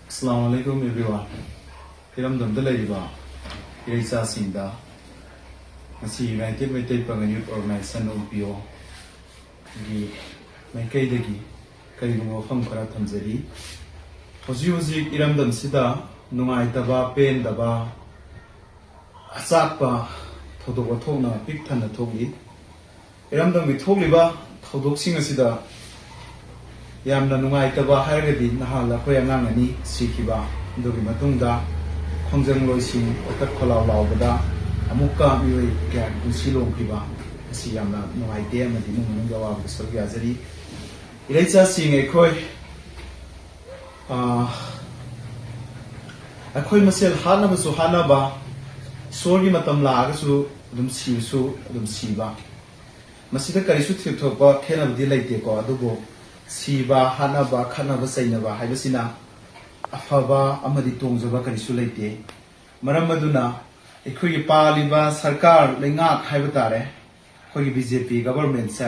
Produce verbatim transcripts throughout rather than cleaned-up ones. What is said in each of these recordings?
Assalamu alaikum everyone. ꯏꯔꯝꯗꯝꯗ ꯂꯩꯔꯤꯕ ꯏꯔꯩꯆꯥꯁꯤꯡꯗ ꯉꯁꯤ United Meitei Pangal Youth Organization, UPO ꯒꯤ ꯃꯥꯏꯀꯩꯗꯒꯤ ꯀꯔꯤꯒꯨꯝꯕ ꯋꯥꯐꯝ ꯈꯔ ꯊꯝꯖꯔꯤ꯫ ꯍꯧꯖꯤꯛ ꯍꯧꯖꯤꯛ ꯏꯔꯝꯗꯝꯁꯤꯗ ꯅꯨꯡꯉꯥꯏꯇꯕ, ꯄꯦꯟꯗꯕ, ꯑꯆꯥꯛꯄ ꯊꯧꯗꯣꯛ ꯋꯥꯊꯣꯛꯅ ꯄꯤꯛ ꯊꯟꯅ ꯊꯣꯛꯂꯤ꯫ ꯏꯔꯝꯗꯝꯒꯤ ꯊꯣꯛꯂꯤꯕ ꯊꯧꯗꯣꯛꯁꯤꯡ ꯑꯁꯤꯗ ꯌꯥꯝꯅ ꯅꯨꯡꯉꯥꯏꯇꯕ ꯍꯥꯏꯔꯒꯗꯤ ꯅꯍꯥꯟ ꯑꯩꯈꯣꯏ ꯑꯉꯥꯡ ꯑꯅꯤ ꯁꯤꯈꯤꯕ, ꯑꯗꯨꯒꯤ ꯃꯇꯨꯡꯗ ꯈꯣꯡꯖꯪꯂꯣꯏꯁꯤꯡ ꯋꯥꯀꯠ ꯈꯣꯜꯂꯥꯎ ꯂꯥꯎꯕꯗ ꯑꯃꯨꯛꯀ ꯃꯤꯑꯣꯏ ꯀꯌꯥꯒꯤ ꯄꯨꯟꯁꯤ ꯂꯣꯝꯈꯤꯕ ꯑꯁꯤ ꯌꯥꯝꯅ ꯅꯨꯡꯉꯥꯏꯇꯦ ꯑꯃꯗꯤ ꯏꯃꯨꯡ ꯃꯅꯨꯡꯒꯤ ꯑꯋꯥꯕꯗ ꯁꯔꯨꯛ ꯌꯥꯖꯔꯤ꯫ ꯏꯔꯩꯆꯥꯁꯤꯡ ꯑꯩꯈꯣꯏ, ꯑꯥ, ꯑꯩꯈꯣꯏ ꯃꯁꯦꯜ ꯍꯥꯠꯅꯕꯁꯨ ꯍꯥꯠꯅꯕ, ꯏꯁꯣꯔꯒꯤ ꯃꯇꯝ ꯂꯥꯛꯑꯒꯁꯨ ꯑꯗꯨꯝ ꯁꯤꯕꯁꯨ ꯑꯗꯨꯝ ꯁꯤꯕ, ꯃꯁꯤꯗ ꯀꯔꯤꯁꯨ ꯊꯣꯏꯗꯣꯛꯄ ꯈꯦꯠꯅꯕꯗꯤ ꯂꯩꯇꯦꯀꯣ꯫ ꯑꯗꯨꯕꯨ ꯁꯤꯕ, ꯍꯥꯠꯅꯕ, ꯈꯠꯅꯕ, ꯆꯩꯅꯕ ꯍꯥꯏꯕꯁꯤꯅ ꯑꯐꯕ ꯑꯃꯗꯤ ꯇꯣꯡꯖꯕ ꯀꯔꯤꯁꯨ ꯂꯩꯇꯦ꯫ ꯃꯔꯝ ꯑꯗꯨꯅ ꯑꯩꯈꯣꯏꯒꯤ ꯄꯥꯜꯂꯤꯕ ꯁꯔꯀꯥꯔ, ꯂꯩꯉꯥꯛ ꯍꯥꯏꯕ ꯇꯥꯔꯦ, ꯑꯩꯈꯣꯏꯒꯤ BJP government ꯁꯦ,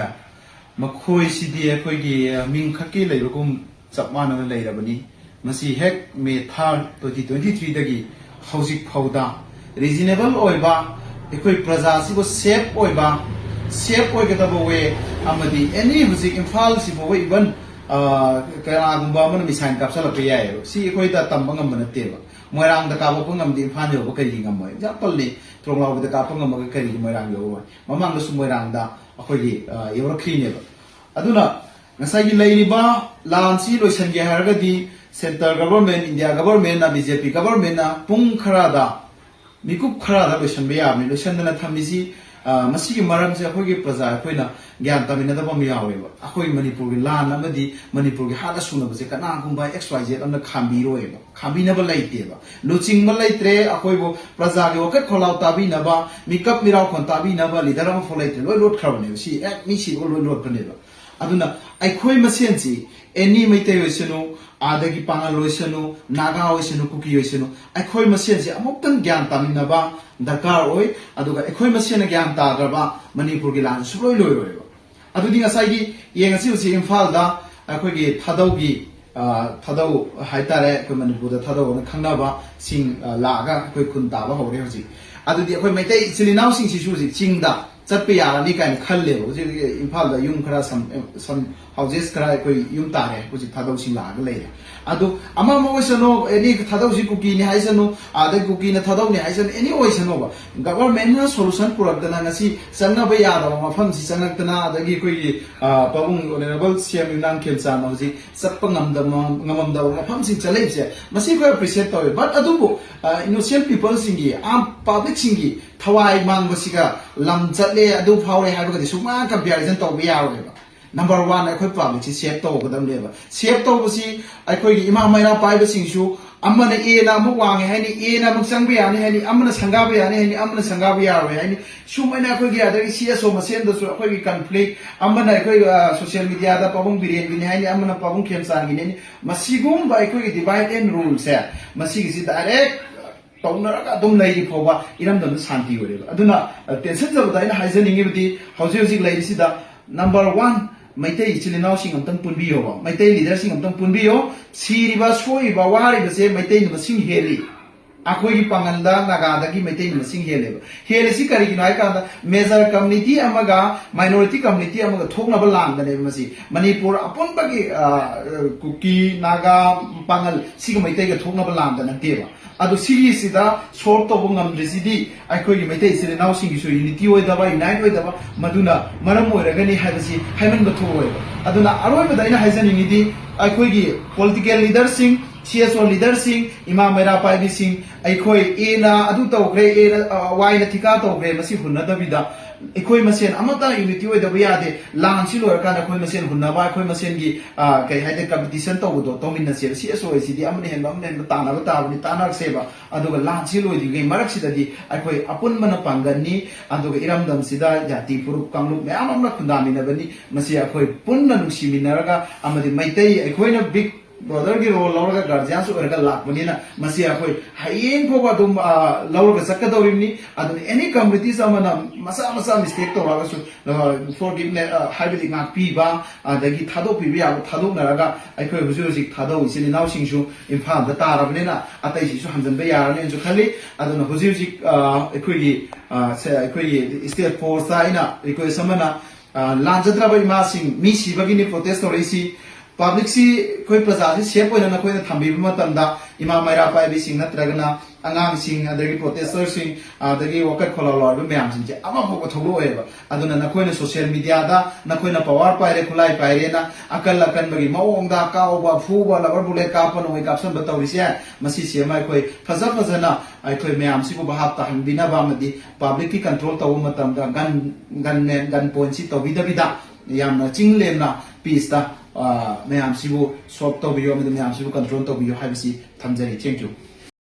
ꯃꯈꯣꯏꯁꯤꯗꯤ ꯑꯩꯈꯣꯏꯒꯤ ꯃꯤꯡ ꯈꯛꯀꯤ ꯂꯩꯕꯒꯨꯝ ꯆꯞ ꯃꯥꯟꯅꯅ ꯂꯩꯔꯕꯅꯤ꯫ ꯃꯁꯤ ꯍꯦꯛ May third, twenty twenty three ꯗꯒꯤ ꯍꯧꯖꯤꯛ ꯐꯥꯎꯗ reasonable ꯑꯣꯏꯕ, ꯑꯩꯈꯣꯏ ꯄ꯭ꯔꯖꯥꯁꯤꯕꯨ safe ꯑꯣꯏꯕ, safe ꯑꯣꯏꯒꯗꯕ way ꯑꯃꯗꯤ any ꯍꯧꯖꯤꯛ ꯏꯝꯐꯥꯜꯁꯤ ꯐꯥꯎꯕ even, ꯑ, ꯀꯅꯥꯒꯨꯝꯕ ꯑꯃꯅ missile ꯀꯥꯞꯁꯤꯜꯂꯛꯄ ꯌꯥꯏꯑꯕ꯫ ꯁꯤ ꯑꯩꯈꯣꯏꯗ ꯇꯝꯕ ꯉꯝꯕ ꯅꯠꯇꯦꯕ꯫ ꯃꯣꯏꯔꯥꯡꯗ ꯀꯥꯞꯄꯛꯄ ꯉꯝꯗꯦ, ꯏꯝꯐꯥꯜ ꯌꯧꯕ ꯀꯔꯤꯒꯤ ꯉꯝꯃꯣꯏ? Example ꯅꯤ, ꯇ꯭ꯔꯣꯡꯂꯥꯎꯕꯗ ꯀꯥꯞꯄ ꯉꯝꯃꯒ ꯀꯔꯤꯒꯤ ꯃꯣꯏꯔꯥꯡ ꯌꯧꯔꯣꯏ? ꯃꯃꯥꯡꯗꯁꯨ ꯃꯣꯏꯔꯥꯡꯗ ꯑꯩꯈꯣꯏꯒꯤ, ꯑ, ꯌꯧꯔꯛꯈ꯭ꯔꯤꯅꯦꯕ꯫ ꯑꯗꯨꯅ ꯉꯁꯥꯏꯒꯤ ꯂꯩꯔꯤꯕ ꯂꯥꯟꯁꯤ ꯂꯣꯏꯁꯤꯟꯒꯦ ꯍꯥꯏꯔꯒꯗꯤ centre government, India government ꯅ, BJP government ꯅ ꯄꯨꯡ ꯈꯔꯗ, ꯃꯤꯀꯨꯞ ꯈꯔꯗ ꯂꯣꯏꯁꯤꯟꯕ ꯌꯥꯕꯅꯤ꯫ ꯂꯣꯏꯁꯤꯟꯗꯅ ꯊꯝꯃꯤꯁꯤ, ꯑ, ꯃꯁꯤꯒꯤ ꯃꯔꯝꯁꯦ ꯑꯩꯈꯣꯏꯒꯤ ꯄ꯭ꯔꯖꯥ ꯑꯩꯈꯣꯏꯅ ꯒ꯭ꯌꯥꯟ ꯇꯥꯃꯤꯟꯅꯗꯕ ꯑꯃ ꯌꯥꯎꯔꯦꯕ꯫ ꯑꯩꯈꯣꯏ ꯃꯅꯤꯄꯨꯔꯒꯤ ꯂꯥꯟ ꯑꯃꯗꯤ ꯃꯅꯤꯄꯨꯔꯒꯤ ꯍꯥꯠꯅ ꯁꯨꯅꯕꯁꯦ ꯀꯅꯥꯒꯨꯝꯕ X Y Z ꯑꯃꯅ ꯈꯥꯝꯕꯤꯔꯣꯏꯕ, ꯈꯥꯝꯕꯤꯅꯕ ꯂꯩꯇꯦꯕ꯫ ꯂꯨꯆꯤꯡꯕ ꯂꯩꯇ꯭ꯔꯦ, ꯑꯩꯈꯣꯏꯕꯨ ꯄ꯭ꯔꯖꯥꯒꯤ ꯋꯥꯀꯠ ꯈꯣꯜꯂꯥꯎ ꯇꯥꯕꯤꯅꯕ, ꯃꯤꯀꯞ ꯃꯤꯔꯥꯎꯈꯣꯟ ꯇꯥꯕꯤꯅꯕ leader ꯑꯃꯐꯥꯎ ꯂꯩꯇ꯭ꯔꯦ꯫ ꯂꯣꯏ ꯂꯣꯠꯈ꯭ꯔꯕꯅꯦꯕ꯫ ꯁꯤ ꯍꯦꯛ ꯃꯤ ꯁꯤꯕꯒ ꯂꯣꯏ ꯂꯣꯠꯄꯅꯦꯕ꯫ ꯑꯗꯨꯅ ꯑꯩꯈꯣꯏ ꯃꯁꯦꯟꯁꯤ, any ꯃꯩꯇꯩ ꯑꯣꯏꯁꯅꯨ, ꯑꯗꯒꯤ ꯄꯥꯉꯜ ꯑꯣꯏꯁꯅꯨ, ꯅꯥꯒꯥ ꯑꯣꯏꯁꯅꯨ, ꯀꯨꯀꯤ ꯑꯣꯏꯁꯅꯨ, ꯑꯩꯈꯣꯏ ꯃꯁꯦꯟꯁꯤ ꯑꯃꯨꯛꯇꯪ ꯒ꯭ꯌꯥꯟ ꯇꯥꯃꯤꯟꯅꯕ ꯗꯔꯀꯥꯔ ꯑꯣꯏ꯫ ꯑꯗꯨꯒ ꯑꯩꯈꯣꯏ ꯃꯁꯦꯟꯅ ꯒ꯭ꯌꯥꯟ ꯇꯥꯗ꯭ꯔꯕ ꯃꯅꯤꯄꯨꯔꯒꯤ ꯂꯥꯟꯁꯤ ꯁꯨꯡꯂꯣꯏ ꯂꯣꯏꯔꯣꯏꯕ꯫ ꯑꯗꯨꯗꯤ ꯉꯁꯥꯏꯒꯤ ꯌꯦꯡꯉꯁꯤ ꯍꯧꯖꯤꯛ ꯏꯝꯐꯥꯜꯗ ꯑꯩꯈꯣꯏꯒꯤ ꯊꯥꯗꯧꯒꯤ, ꯑ, ꯊꯥꯗꯧ ꯍꯥꯏꯇꯥꯔꯦ, ꯑꯩꯈꯣꯏ ꯃꯅꯤꯄꯨꯔꯗ ꯊꯥꯗꯧ ꯑꯅ ꯈꯪꯅꯕꯁꯤꯡ, ꯑ, ꯂꯥꯛꯑꯒ ꯑꯩꯈꯣꯏ ꯈꯨꯟ ꯇꯥꯕ ꯍꯧꯔꯦ ꯍꯧꯖꯤꯛ꯫ ꯑꯗꯨꯗꯤ ꯑꯩꯈꯣꯏ ꯃꯩꯇꯩ ꯏꯆꯤꯜ ꯏꯅꯥꯎꯁꯤꯡꯁꯤꯁꯨ ꯍꯧꯖꯤꯛ ꯆꯤꯡꯗ ꯆꯠꯄ ꯌꯥꯔꯅꯤ ꯀꯥꯏꯅ ꯈꯜꯂꯦꯕ꯫ ꯍꯧꯖꯤꯛ ꯍꯧꯖꯤꯛ ꯏꯝꯐꯥꯜꯗ ꯌꯨꯝ ꯈꯔ, some, some houses ꯈꯔ ꯑꯩꯈꯣꯏ ꯌꯨꯝ ꯇꯥꯔꯦ ꯍꯧꯖꯤꯛ ꯊꯥꯗꯧꯁꯤꯡ ꯂꯥꯛꯑꯒ ꯂꯩꯔꯦ꯫ ꯑꯗꯨ ꯑꯃ ꯑꯃ ꯑꯣꯏꯁꯅꯨ, ꯑꯦꯅꯤ ꯊꯥꯗꯧꯁꯤ ꯀꯨꯀꯤꯅꯤ ꯍꯥꯏꯁꯅꯨ, ꯑꯗꯩ ꯀꯨꯀꯤꯅ ꯊꯥꯗꯧꯅꯤ ꯍꯥꯏꯁꯅꯨ, ꯑꯦꯅꯤ ꯑꯣꯏꯁꯅꯨꯕ, ꯒꯚꯔꯟꯃꯦꯟꯠꯅ solution ꯄꯨꯔꯛꯇꯅ ꯉꯁꯤ ꯆꯪꯅꯕ ꯌꯥꯗꯕ ꯃꯐꯝꯁꯤ ꯆꯪꯉꯛꯇꯅ, ꯑꯗꯒꯤ ꯑꯩꯈꯣꯏꯒꯤ, ꯑ, ꯄꯥꯕꯨꯡ ꯑꯣꯅꯔꯦꯕꯜ ꯁꯤ ꯑꯦꯝ ꯏꯕ꯭ꯔꯥꯍꯤꯝ ꯈꯦꯝꯆꯥꯟꯅ ꯍꯧꯖꯤꯛ ꯆꯠꯄ ꯉꯝꯗꯕ, ꯉꯝꯃꯝꯗꯕ ꯃꯐꯝꯁꯤꯡ ꯆꯠꯂꯛꯏꯕꯁꯦ, ꯃꯁꯤ ꯑꯩꯈꯣꯏ appreciate ꯇꯧꯋꯦ꯫ But ꯑꯗꯨꯕꯨ, ꯑ, innocent peopleꯁꯤꯡꯒꯤ, ꯑꯥꯝ ꯄꯕ꯭ꯂꯤꯛꯁꯤꯡꯒꯤ ꯊꯋꯥꯏ ꯃꯥꯡꯕꯁꯤꯒ ꯂꯝ ꯆꯠꯂꯦ, ꯑꯗꯨ ꯐꯥꯎꯔꯦ ꯍꯥꯏꯕꯒꯗꯤ ꯁꯨꯃꯥꯡ comparison ꯇꯧꯕ ꯌꯥꯔꯣꯏꯕ꯫ Number one, ꯑꯩꯈꯣꯏ ꯄꯕ꯭ꯂꯤꯛꯁꯤ ꯁꯦꯞ ꯇꯧꯒꯗꯕꯅꯦꯕ꯫ ꯁꯦꯞ ꯇꯧꯕꯁꯤ ꯑꯩꯈꯣꯏꯒꯤ ꯏꯃꯥ ꯃꯩꯔꯥ ꯄꯥꯏꯕꯁꯤꯡꯁꯨ ꯑꯃꯅ ꯑꯦꯅ ꯑꯃꯨꯛ ꯋꯥꯡꯉꯦ ꯍꯥꯏꯅꯤ, ꯑꯦꯅ ꯑꯃꯨꯛ ꯆꯪꯕ ꯌꯥꯅꯤ ꯍꯥꯏꯅꯤ, ꯑꯃꯅ ꯁꯪꯒꯥꯕ ꯌꯥꯅꯤ ꯍꯥꯏꯅꯤ, ꯑꯃꯅ ꯁꯪꯒꯥꯕ ꯌꯥꯔꯣꯏ ꯍꯥꯏꯅꯤ꯫ ꯁꯨꯃꯥꯏꯅ ꯑꯩꯈꯣꯏꯒꯤ ꯑꯗꯒꯤ ꯁꯤ ꯑꯦꯁ ꯑꯣ ꯃꯁꯦꯟꯗꯁꯨ ꯑꯩꯈꯣꯏꯒꯤ conflict, ꯑꯃꯅ ꯑꯩꯈꯣꯏ, ꯑ, social mediaꯗ ꯄꯥꯕꯨꯡ ꯕꯤꯔꯦꯟꯒꯤꯅꯤ ꯍꯥꯏꯅꯤ, ꯑꯃꯅ ꯄꯥꯕꯨꯡ ꯈꯦꯝꯆꯥꯟꯒꯤꯅꯤ ꯍꯥꯏꯅꯤ꯫ ꯃꯁꯤꯒꯨꯝꯕ ꯑꯩꯈꯣꯏꯒꯤ divide and ruleꯁꯦ, ꯃꯁꯤꯒꯤꯁꯤ direct ꯇꯧꯅꯔꯒ ꯑꯗꯨꯝ ꯂꯩꯔꯤ ꯐꯥꯎꯕ ꯏꯔꯝꯗꯝꯗ ꯁꯥꯟꯇꯤ ꯑꯣꯏꯔꯦꯕ꯫ ꯑꯗꯨꯅ, ꯑ, ꯇꯦꯟꯁꯟꯖꯕꯗ ꯑꯩꯅ ꯍꯥꯏꯖꯅꯤꯡꯉꯤꯕꯗꯤ ꯍꯧꯖꯤꯛ ꯍꯧꯖꯤꯛ ꯂꯩꯔꯤꯁꯤꯗ number one, ꯃꯩꯇꯩ ꯏꯆꯤꯜ ꯏꯅꯥꯎꯁꯤꯡ ꯑꯝꯇꯪ ꯄꯨꯟꯕꯤꯌꯣꯕ, ꯃꯩꯇꯩ ꯂꯤꯗꯔꯁꯤꯡ ꯑꯝꯇꯪ ꯄꯨꯟꯕꯤꯌꯣ꯫ ꯁꯤꯔꯤꯕ, ꯁꯣꯛꯏꯕ, ꯋꯥꯔꯤꯕꯁꯦ ꯃꯩꯇꯩꯅ ꯃꯁꯤꯡ ꯍꯦꯜꯂꯤ꯫ ꯑꯩꯈꯣꯏꯒꯤ ꯄꯥꯉꯜꯗ ꯅꯥꯒꯥꯗꯒꯤ ꯃꯩꯇꯩꯅ ꯃꯁꯤꯡ ꯍꯦꯜꯂꯦꯕ꯫ ꯍꯦꯜꯂꯤꯁꯤ ꯀꯔꯤꯒꯤꯅꯣ ꯍꯥꯏ ꯀꯥꯟꯗ, major community ꯑꯃꯒ minority community ꯑꯃꯒ ꯊꯣꯛꯅꯕ ꯂꯥꯟꯗꯅꯦꯕ ꯃꯁꯤ꯫ ꯃꯅꯤꯄꯨꯔ ꯑꯄꯨꯟꯕꯒꯤ, ꯑ, ꯀꯨꯀꯤ, ꯅꯥꯒꯥ, ꯄꯥꯉꯜ, ꯁꯤꯒ ꯃꯩꯇꯩꯒ ꯊꯣꯛꯅꯕ ꯂꯥꯟꯗ ꯅꯠꯇꯦꯕ꯫ ꯑꯗꯣ ꯁꯤꯒꯤꯁꯤꯗ solve ꯇꯧꯕ ꯉꯝꯗ꯭ꯔꯤꯁꯤꯗꯤ ꯑꯩꯈꯣꯏꯒꯤ ꯃꯩꯇꯩ ꯏꯆꯤꯜ ꯏꯅꯥꯎꯁꯤꯡꯒꯤꯁꯨ unity ꯑꯣꯏꯗꯕ, unite ꯑꯣꯏꯗꯕ, ꯃꯗꯨꯅ ꯃꯔꯝ ꯑꯣꯏꯔꯒꯅꯤ ꯍꯥꯏꯕꯁꯤ ꯍꯥꯏꯃꯟꯕ ꯊꯣꯛꯑꯣꯏꯕ꯫ ꯑꯗꯨꯅ ꯑꯔꯣꯏꯕꯗ ꯑꯩꯅ ꯍꯥꯏꯖꯅꯤꯡꯉꯤꯗꯤ, ꯑꯩꯈꯣꯏꯒꯤ political leaderꯁꯤꯡ, ꯁꯤ ꯑꯦꯁ ꯑꯣ leaderꯁꯤꯡ, ꯏꯃꯥ ꯃꯩꯔꯥ ꯄꯥꯏꯕꯤꯁꯤꯡ, ꯑꯩꯈꯣꯏ ꯑꯦꯅ ꯑꯗꯨ ꯇꯧꯈ꯭ꯔꯦ, ꯑꯦꯅ, ꯑ, ꯋꯥꯏꯅ ꯊꯤꯀꯥ ꯇꯧꯈ꯭ꯔꯦ, ꯃꯁꯤ ꯍꯨꯟꯅꯗꯕꯤꯗ ꯑꯩꯈꯣꯏ ꯃꯁꯦꯟ ꯑꯃꯠꯇ unity ꯑꯣꯏꯗꯕ ꯌꯥꯗꯦ꯫ ꯂꯥꯟꯁꯤ ꯂꯣꯏꯔꯀꯥꯟꯗ ꯑꯩꯈꯣꯏ ꯃꯁꯦꯟ ꯍꯨꯟꯅꯕ, ꯑꯩꯈꯣꯏ ꯃꯁꯦꯟꯒꯤ, ꯑ, ꯀꯩ ꯍꯥꯏꯗꯤ, competition ꯇꯧꯕꯗꯣ ꯇꯧꯃꯤꯟꯅꯁꯦꯕ꯫ ꯁꯤ ꯑꯦꯁ ꯑꯣ ꯍꯥꯏꯁꯤꯗꯤ ꯑꯃꯅ ꯍꯦꯟꯕ ꯑꯃꯅ ꯍꯦꯟꯕ ꯇꯥꯟꯅꯕ ꯇꯥꯕꯅꯤ, ꯇꯥꯟꯅꯔꯛꯁꯦꯕ꯫ ꯑꯗꯨꯒ ꯂꯥꯟꯁꯤ ꯂꯣꯏꯗ꯭ꯔꯤꯉꯩ ꯃꯔꯛꯁꯤꯗꯗꯤ ꯑꯩꯈꯣꯏ ꯑꯄꯨꯟꯕꯅ ꯄꯥꯡꯒꯜꯅꯤ, ꯑꯗꯨꯒ ꯏꯔꯝꯗꯝꯁꯤꯗ ꯖꯥꯇꯤ ꯐꯨꯔꯨꯞ ꯀꯥꯡꯂꯨꯞ ꯃꯌꯥꯝ ꯑꯃ ꯈꯨꯟꯗꯥꯃꯤꯟꯅꯕꯅꯤ꯫ ꯃꯁꯤ ꯑꯩꯈꯣꯏ ꯄꯨꯟꯅ ꯅꯨꯡꯁꯤꯃꯤꯟꯅꯔꯒ ꯑꯃꯗꯤ ꯃꯩꯇꯩ ꯑꯩꯈꯣꯏꯅ big ꯕ꯭ꯔꯗꯔꯒꯤ ꯔꯣꯜ ꯂꯧꯔꯒ ꯒꯥꯔꯖꯤꯌꯥꯟꯁꯨ ꯑꯣꯏꯔꯒ ꯂꯥꯛꯄꯅꯤꯅ, ꯃꯁꯤ ꯑꯩꯈꯣꯏ ꯍꯌꯦꯡ ꯐꯥꯎꯕ ꯑꯗꯨꯝ ꯑ, ꯂꯧꯔꯒ ꯆꯠꯀꯗꯧꯔꯤꯕꯅꯤ꯫ ꯑꯗꯨꯅ ꯑꯦꯅꯤ ꯀꯝꯃꯨꯅꯤꯇꯤꯁ ꯑꯃꯅ ꯃꯆꯥ ꯃꯆꯥ ꯃꯤꯁꯇꯦꯛ ꯇꯧꯔꯛꯑꯒꯁꯨ, ꯐꯣꯔꯒꯤꯞꯅꯦ ꯍꯥꯏꯕꯗꯤ ꯉꯥꯛꯄꯤꯕ, ꯑꯗꯒꯤ ꯊꯥꯗꯣꯛꯄꯤꯕ ꯌꯥꯕ ꯊꯥꯗꯣꯛꯅꯔꯒ, ꯑꯩꯈꯣꯏ ꯍꯧꯖꯤꯛ ꯍꯧꯖꯤꯛ ꯊꯥꯗꯧ ꯏꯆꯤꯜ ꯏꯅꯥꯎꯁꯤꯡꯁꯨ ꯏꯝꯐꯥꯜꯗ ꯇꯥꯔꯕꯅꯤꯅ ꯑꯇꯩꯁꯤꯁꯨ ꯍꯟꯖꯤꯟꯕ ꯌꯥꯔꯅꯤꯅꯁꯨ ꯈꯜꯂꯤ꯫ ꯑꯗꯨꯅ ꯍꯧꯖꯤꯛ ꯍꯧꯖꯤꯛ ꯑ, ꯑꯩꯈꯣꯏꯒꯤ ꯑ, ꯁꯦ- ꯑꯩꯈꯣꯏꯒꯤ ꯁ꯭ꯇꯦꯠ ꯐꯣꯔꯁꯇ ꯑꯩꯅ ꯔꯤꯀ꯭ꯋꯦꯁ ꯑꯃꯅ, ꯑ, ꯂꯥꯟꯖꯗ꯭ꯔꯕ ꯏꯃꯥꯁꯤꯡ, ꯃꯤ ꯁꯤꯕꯒꯤꯅꯤ ꯄ꯭ꯔꯣꯇꯦꯁ ꯇꯧꯔꯛꯏꯁꯤ꯫ ꯄꯕ꯭ꯂꯤꯛꯁꯤ, ꯑꯩꯈꯣꯏ ꯄ꯭ꯔꯖꯥꯁꯤ ꯁꯦꯐ ꯑꯣꯏꯅ ꯅꯈꯣꯏꯅ ꯊꯝꯕꯤꯕ ꯃꯇꯝꯗ, ꯏꯃꯥ ꯃꯩꯔꯥ ꯄꯥꯏꯕꯤꯁꯤꯡ ꯅꯠꯇ꯭ꯔꯒꯅ ꯑꯉꯥꯡꯁꯤꯡ, ꯑꯗꯒꯤ ꯄ꯭ꯔꯣꯇꯦꯁꯇꯔꯁꯤꯡ, ꯑꯗꯒꯤ ꯋꯥꯀꯠ ꯈꯣꯜꯂꯥꯎ ꯂꯥꯎꯔꯤꯕ ꯃꯌꯥꯝꯁꯤꯡꯁꯦ ꯑꯃꯐꯥꯎꯕ ꯊꯣꯛꯂꯛꯑꯣꯏꯕ꯫ ꯑꯗꯨꯅ ꯅꯈꯣꯏꯅ ꯁꯣꯁꯤꯌꯦꯜ ꯃꯤꯗꯤꯌꯥꯗ ꯅꯈꯣꯏꯅ ꯄꯋꯥꯔ ꯄꯥꯏꯔꯦ, ꯈꯨꯠꯂꯥꯏ ꯄꯥꯏꯔꯦꯅ ꯑꯀꯟ ꯑꯀꯟꯕꯒꯤ ꯃꯑꯣꯡꯗ ꯀꯥꯎꯕ, ꯐꯨꯕ, ꯂꯕꯔ ꯕꯨꯂꯦꯠ ꯀꯥꯞꯄ, ꯅꯣꯡꯃꯩ ꯀꯥꯞꯁꯟꯕ ꯇꯧꯔꯤꯁꯦ, ꯃꯁꯤꯁꯦ ꯑꯃ ꯑꯩꯈꯣꯏ ꯐꯖ ꯐꯖꯅ ꯑꯩꯈꯣꯏ ꯃꯌꯥꯝꯁꯤꯕꯨ ꯚꯥꯞ ꯇꯥꯍꯟꯕꯤꯅꯕ ꯑꯃꯗꯤ ꯄꯕ꯭ꯂꯤꯛꯀꯤ ꯀꯟꯇ꯭ꯔꯣꯜ ꯇꯧꯕ ꯃꯇꯝꯗ ꯒꯟ, ꯒꯟꯃꯦꯟ, ꯒꯟ ꯄꯣꯏꯟꯁꯤ ꯇꯧꯕꯤꯗꯕꯤꯗ ꯌꯥꯝꯅ ꯆꯤꯡ ꯂꯦꯝꯅ ꯄꯤꯁꯇ, ꯑ, ꯃꯌꯥꯝꯁꯤꯕꯨ ꯁꯣꯞ ꯇꯧꯕꯤꯌꯨ ꯑꯃꯗꯤ ꯃꯌꯥꯝꯁꯤꯕꯨ ꯀꯟꯇ꯭ꯔꯣꯜ ꯇꯧꯕꯤꯌꯨ ꯍꯥꯏꯕꯁꯤ ꯊꯝꯖꯔꯤ꯫ Thank you꯫